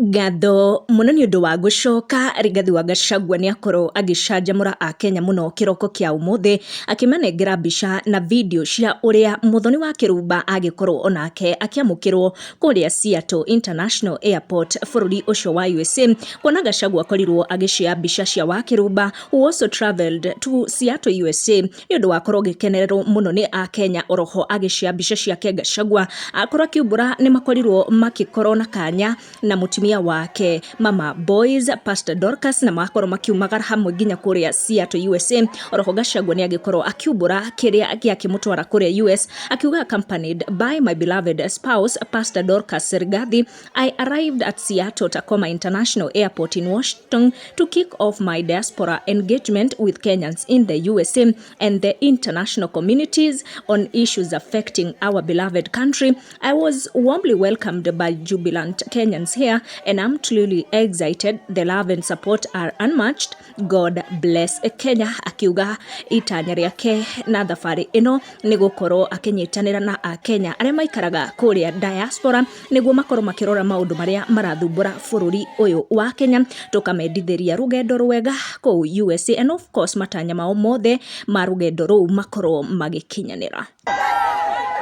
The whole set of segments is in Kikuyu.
Ngatho mũno nĩ ũndũ wa gũcoka. Rigathi wa Gachagua nĩ akorwo agĩcanjamũra Akenya mũno kĩroko kĩa ũmũthĩ, akĩmanengera mbica na video cia ũrĩa Muthoni wa Kĩrumba agĩkorwo onake akĩamũkĩrwo kũrĩa Seattle International Airport bũrũri ũcio wa USA. Kuona Gachagua akorirwo agĩshare mbica cia wa Kĩrumba, who also traveled to Seattle, USA, nĩ ũndũ wakorwo ũgĩkenererwo mũno nĩ Akenya. Oroho agĩshare mbica ciake, Gachagua akorwo akiumbũra nĩ makorirwo makĩkorwo na kanya na mũtumia wake, Mama Boys, Pastor Dorcas, na makorwo makiumagara hamwe nginya kũrĩa Seattle, USA. Oroho Gachagua nĩ agĩkorwo akiumbũra kĩrĩa gĩakĩmũtwara kũrĩa US, akiuga, "Accompanied by my beloved spouse, Pastor Dorcas Rigathi, I arrived at Seattle Tacoma International Airport in Washington to kick off my diaspora engagement with Kenyans in the USA and the international communities on issues affecting our beloved country. I was warmly welcomed by jubilant Kenyans here and I'm truly excited. The love and support are unmatched. God bless Kenya." Akiuga itanya rĩake na thabarĩ ĩno nĩ gũkorwo akĩnyitanĩra na Akenya arĩa maikaraga kũrĩa diaspora nĩguo makorwo makĩrora maũndũ marĩa marathumbũra bũrũri ũyũ wa Kenya. Tũkamendithĩria rũgendo rwega kũu USA and of course matanya mao mothe ma rũgendo rũu makorwo magĩkinyanĩra.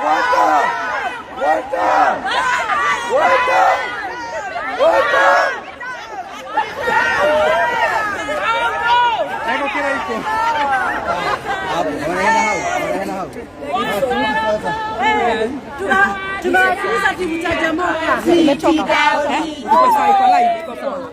Walter! Walter! Walter! Walter! Tunawakilisha timu cha Jamoka. Iko sawa, iko live, iko sawa.